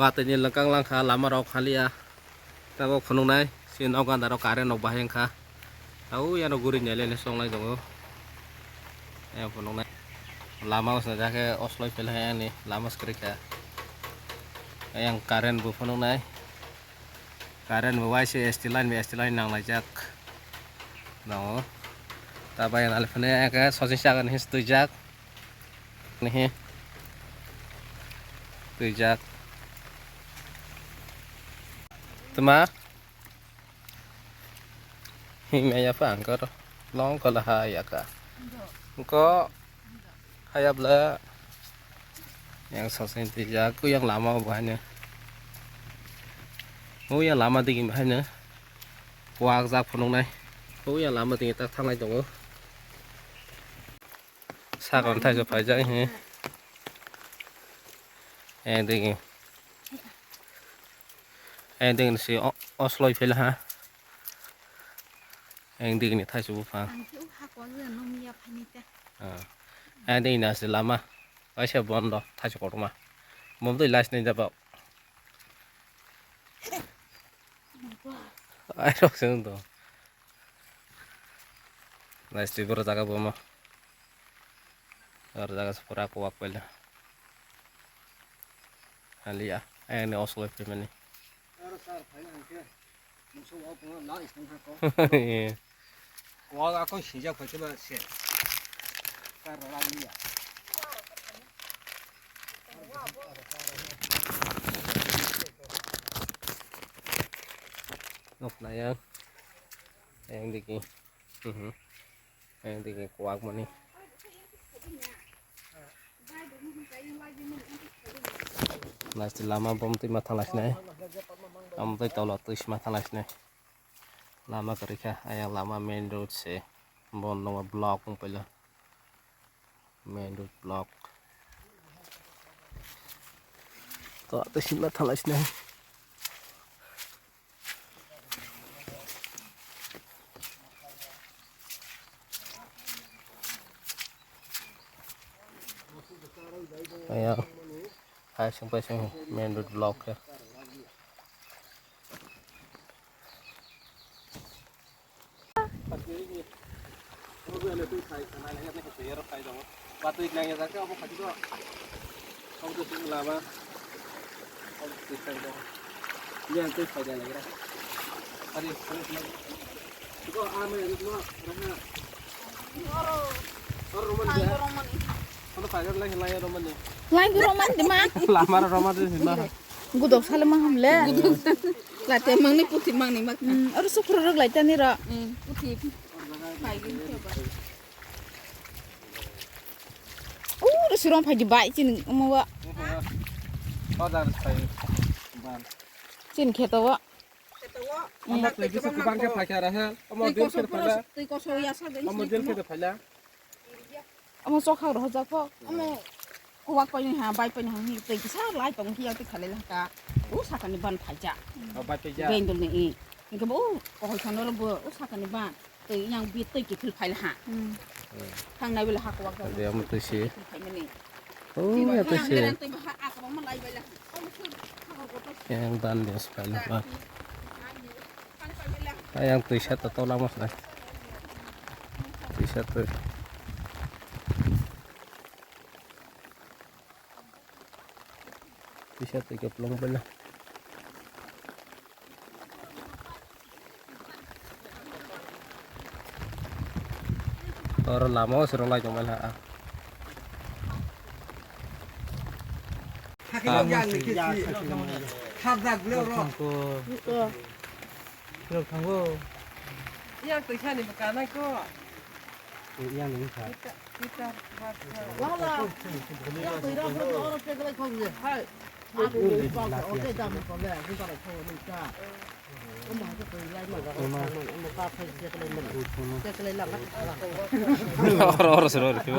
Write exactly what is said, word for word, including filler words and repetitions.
Watwi ni lwkang langkha, lama rok haliya. Tabok phunuknai, si nok ganda rok current rok bahai wngkha. Au yano guri nai le songlai tongo. Yang phunuknai. Lama o swngjak khe osloi phela yang ni lama swkri kha. Yang current bo phunuknai. Current bo waise S T line bo S T line nanglaijak. Nongo. Ta bai ang alphane eke sosing sagan his twijak. Nihi. Twijak. Tuma. Himya ya pa angkor. Long kola ha ya ka. Ko. Hayabla yang sasai twijak, ku yang lama bo haino. O yang lama digi haino. Kuak jak phunuknai. O yang lama digi tak thanglai tongo. Sakon thaisa phaijak he. Yang digi. Yang digi si o-, osloi phela ha. Yang digi ni thaisa buphang. Ang khe o hakon le nung ya phani te. Ah. Ani ina se lama. Kaisa bondo, thaisa kotorma. Bom twi last ni jabao. Ai rok se wng tong. Last ni boro jaga bomo. Oro jaga se pura kuwak paila. Haliya, ayang ni osloi phaimani. Oro sar phai ang khe. Musu wa pung na isang ha ko. Ko ga ko sija ko chuma se. Ka ro la liya. Nok na yang. Yang digi. Mhm. Yang digi kuak mani. Nasi lama bom twi ma thalai sinai. Am twi tolo twi sima thalai sinai. Lama kwrwi kha, ayang lama main road se. Bon nongo block wng paila. Main road block. To twi sima thalai sinai. Ayang. Hai sung pai sung main road block ya. Line tu roman di ma. Lama roman di ma. Gudok sale ma hamle. Late mangni puthi mangni mak. Hmm, oro sukro rok lai tani ro. Hmm, puthi. Pai gin ke ba. Oro surong phai di bai chin omo wa. Bazar phai ban. Chin kheto wa. Omo twi bisu kubang khe phaikha rahe. Omo jail khe phaila. Twi kosok ya sa. Omo jail khe phaila. Omo chokha rohorjak kho. Omo kuwak paini ha, bai paini ha, hwnwi twi kisa lai tong khe yak twi khalai lai kha. O sakani ban phaijak. O bai paijak. Bendel ni i. Hwnkhe bo o kohol thangno rw bo o sakani ban. Twi yang bi twi kiphil phai ha. Hmm. Thangnai bele ha kuwak jagao. Ande omo twi si. Kiphil phaimani. O ya twi si. Twi ba ha akwbangma lai bai la. Yang dan dia sepanjang. Ayang twi sat to tola mas lai. Twi sat to. Twi sat to ke plong bela. Oro lama o sero lai tong mela. Hakhe yang ni khe si. Khapjak bwle oro. Rok thango. Yang twi sani bwkanai ko. Yang ni kha. Wala. Yang twi rok oro teglai khong ye. Hai. Oro, oro, sir, oro, sir.